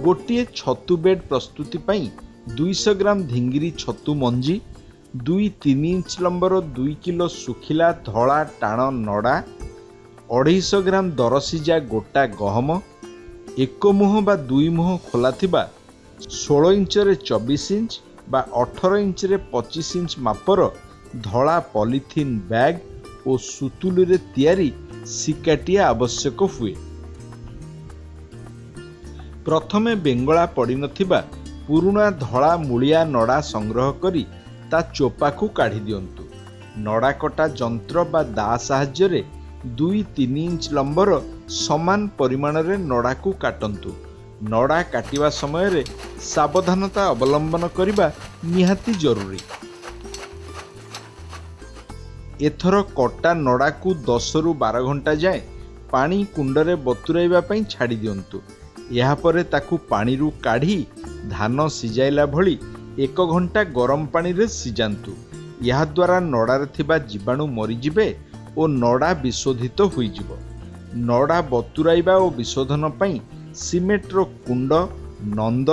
ଗୋଟିଏ ଛତୁ ବେଡ୍ ପ୍ରସ୍ତୁତି ପାଇଁ 200 ଗ୍ରାମ ଧିଙ୍ଗିରି ଛତୁ ମଞ୍ଜି, 2-3 ଇଞ୍ଚ ଲମ୍ବର 2 କିଲୋ ଶୁଖିଲା ଧଳା ଟାଣ ନଡ଼ା, 250 ଗ୍ରାମ ଦରସିଝା ଗୋଟା ଗହମ, ଏକ ମୁହଁ ବା ଦୁଇ ମୁହଁ ଖୋଲା ଥିବା 16 ଇଞ୍ଚରେ 24 ଇଞ୍ଚ ବା 18 ଇଞ୍ଚରେ 25 ଇଞ୍ଚ ମାପର ଧଳା ପଲିଥିନ୍ ବ୍ୟାଗ୍ ଓ ସୁତୁଲିରେ ତିଆରି ଶିକାଟିଏ ଆବଶ୍ୟକ ହୁଏ। ପ୍ରଥମେ ବେଙ୍ଗଳା ପଡ଼ିନଥିବା ପୁରୁଣା ଧଳା ମୂଳିଆ ନଡ଼ା ସଂଗ୍ରହ କରି ତା ଚୋପାକୁ କାଢ଼ି ଦିଅନ୍ତୁ। ନଡ଼ା କଟା ଯନ୍ତ୍ର ବା ଦାଆ ସାହାଯ୍ୟରେ 2-3 ଇଞ୍ଚ ଲମ୍ବର ସମାନ ପରିମାଣରେ ନଡ଼ାକୁ କାଟନ୍ତୁ। ନଡ଼ା କାଟିବା ସମୟରେ ସାବଧାନତା ଅବଲମ୍ବନ କରିବା ନିହାତି ଜରୁରୀ। ଏଥର କଟା ନଡ଼ାକୁ 10ରୁ 12 ଘଣ୍ଟା ଯାଏଁ ପାଣି କୁଣ୍ଡରେ ବତୁରାଇବା ପାଇଁ ଛାଡ଼ି ଦିଅନ୍ତୁ। ଏହାପରେ ତାକୁ ପାଣିରୁ କାଢ଼ି ଧାନ ସିଝାଇଲା ଭଳି 1 ଘଣ୍ଟା ଗରମ ପାଣିରେ ସିଝାନ୍ତୁ। ଏହାଦ୍ୱାରା ନଡ଼ାରେ ଥିବା ଜୀବାଣୁ ମରିଯିବେ ଓ ନଡ଼ା ବିଶୋଧିତ ହୋଇଯିବ। ନଡ଼ା ବତୁରାଇବା ଓ ବିଶୋଧନ ପାଇଁ ସିମେଣ୍ଟର କୁଣ୍ଡ, ନନ୍ଦ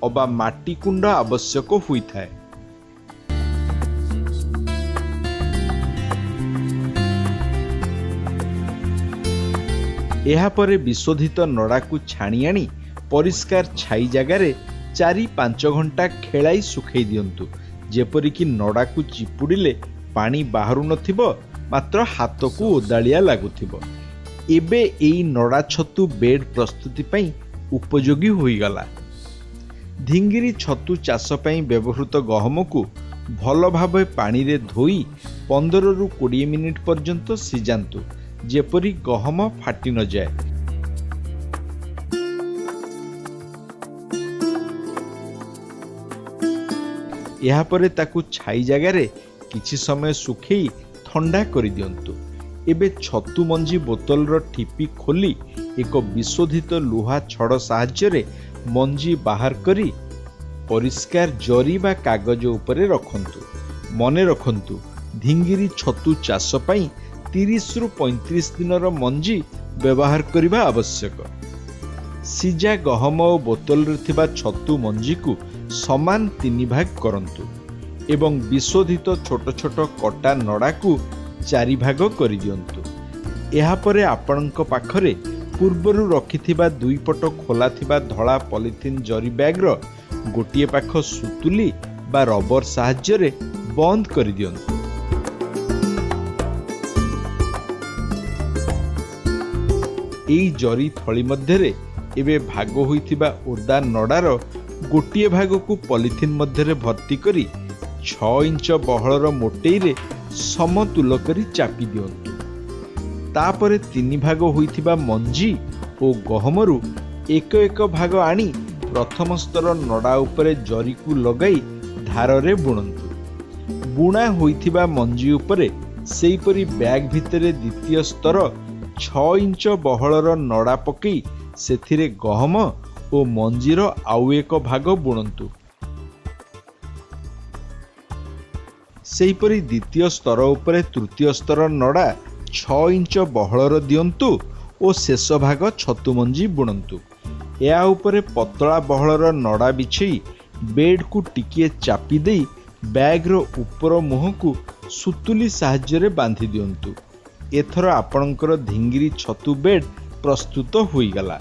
ଅବା ମାଟି କୁଣ୍ଡ ଆବଶ୍ୟକ ହୋଇଥାଏ। ଏହାପରେ ବିଶୋଧିତ ନଡ଼ାକୁ ଛାଣି ଆଣି ପରିଷ୍କାର ଛାଇ ଜାଗାରେ 4-5 ଘଣ୍ଟା ଖେଳାଇ ଶୁଖାଇ ଦିଅନ୍ତୁ, ଯେପରିକି ନଡ଼ାକୁ ଚିପୁଡ଼ିଲେ ପାଣି ବାହାରୁ ନଥିବ, ମାତ୍ର ହାତକୁ ଓଦାଳିଆ ଲାଗୁଥିବ। ଏବେ ଏଇ ନଡ଼ା ଛତୁ ବେଡ୍ ପ୍ରସ୍ତୁତି ପାଇଁ ଉପଯୋଗୀ ହୋଇଗଲା। ଧିଙ୍ଗିରି ଛତୁ ଚାଷ ପାଇଁ ବ୍ୟବହୃତ ଗହମକୁ ଭଲ ଭାବେ ପାଣିରେ ଧୋଇ 15ରୁ 20 ମିନିଟ୍ ପର୍ଯ୍ୟନ୍ତ ସିଝାନ୍ତୁ, ଯେପରି ଗହମ ଫାଟି ନଯାଏ। ଏହାପରେ ତାକୁ ଛାଇ ଜାଗାରେ କିଛି ସମୟ ଶୁଖେଇ ଥଣ୍ଡା କରିଦିଅନ୍ତୁ। ଏବେ ଛତୁ ମଞ୍ଜି ବୋତଲର ଠିପି ଖୋଲି ଏକ ବିଶୋଧିତ ଲୁହା ଛଡ଼ ସାହାଯ୍ୟରେ ମଞ୍ଜି ବାହାର କରି ପରିଷ୍କାର ଜରି ବା କାଗଜ ଉପରେ ରଖନ୍ତୁ। ମନେ ରଖନ୍ତୁ, ଧିଙ୍ଗିରି ଛତୁ ଚାଷ ପାଇଁ 30ରୁ 35 ଦିନର ମଞ୍ଜି ବ୍ୟବହାର କରିବା ଆବଶ୍ୟକ। ସିଝା ଗହମ ଓ ବୋତଲରେ ଥିବା ଛତୁ ମଞ୍ଜିକୁ ସମାନ 3 ଭାଗ କରନ୍ତୁ ଏବଂ ବିଶୋଧିତ ଛୋଟ ଛୋଟ କଟା ନଡ଼ାକୁ 4 ଭାଗ କରିଦିଅନ୍ତୁ। ଏହାପରେ ଆପଣଙ୍କ ପାଖରେ ପୂର୍ବରୁ ରଖିଥିବା ଦୁଇ ପଟ ଖୋଲା ଥିବା ଧଳା ପଲିଥିନ୍ ଜରି ବ୍ୟାଗ୍ର ଗୋଟିଏ ପାଖ ସୁତୁଲି ବା ରବର ସାହାଯ୍ୟରେ ବନ୍ଦ କରିଦିଅନ୍ତୁ। ଏଇ ଜରି ଥଳି ମଧ୍ୟରେ ଏବେ ଭାଗ ହୋଇଥିବା ଓଦା ନଡ଼ାର ଗୋଟିଏ ଭାଗକୁ ପଲିଥିନ୍ ମଧ୍ୟରେ ଭର୍ତ୍ତି କରି 6 ଇଞ୍ଚ ବହଳର ମୋଟେଇରେ ସମତୁଲ କରି ଚାପି ଦିଅନ୍ତୁ। ତାପରେ 3 ଭାଗ ହୋଇଥିବା ମଞ୍ଜି ଓ ଗହମରୁ ଏକ ଏକ ଭାଗ ଆଣି ପ୍ରଥମ ସ୍ତର ନଡ଼ା ଉପରେ ଜରିକୁ ଲଗାଇ ଧାରରେ ବୁଣନ୍ତୁ। ବୁଣା ହୋଇଥିବା ମଞ୍ଜି ଉପରେ ସେହିପରି ବ୍ୟାଗ୍ ଭିତରେ ଦ୍ୱିତୀୟ ସ୍ତର 6 ଇଞ୍ଚ ବହଳର ନଡ଼ା ପକାଇ ସେଥିରେ ଗହମ ଓ ମଞ୍ଜିର ଆଉ ଏକ ଭାଗ ବୁଣନ୍ତୁ। ସେହିପରି ଦ୍ୱିତୀୟ ସ୍ତର ଉପରେ ତୃତୀୟ ସ୍ତର ନଡ଼ା 6 ଇଞ୍ଚ ବହଳର ଦିଅନ୍ତୁ ଓ ଶେଷ ଭାଗ ଛତୁ ମଞ୍ଜି ବୁଣନ୍ତୁ। ଏହା ଉପରେ ପତଳା ବହଳର ନଡ଼ା ବିଛେଇ ବେଡ୍କୁ ଟିକିଏ ଚାପି ଦେଇ ବ୍ୟାଗ୍ର ଉପର ମୁହଁକୁ ସୁତୁଲି ସାହାଯ୍ୟରେ ବାନ୍ଧି ଦିଅନ୍ତୁ। ଏଥର ଆପଣଙ୍କର ଧିଙ୍ଗିରି ଛତୁ ବେଡ୍ ପ୍ରସ୍ତୁତ ହୋଇଗଲା।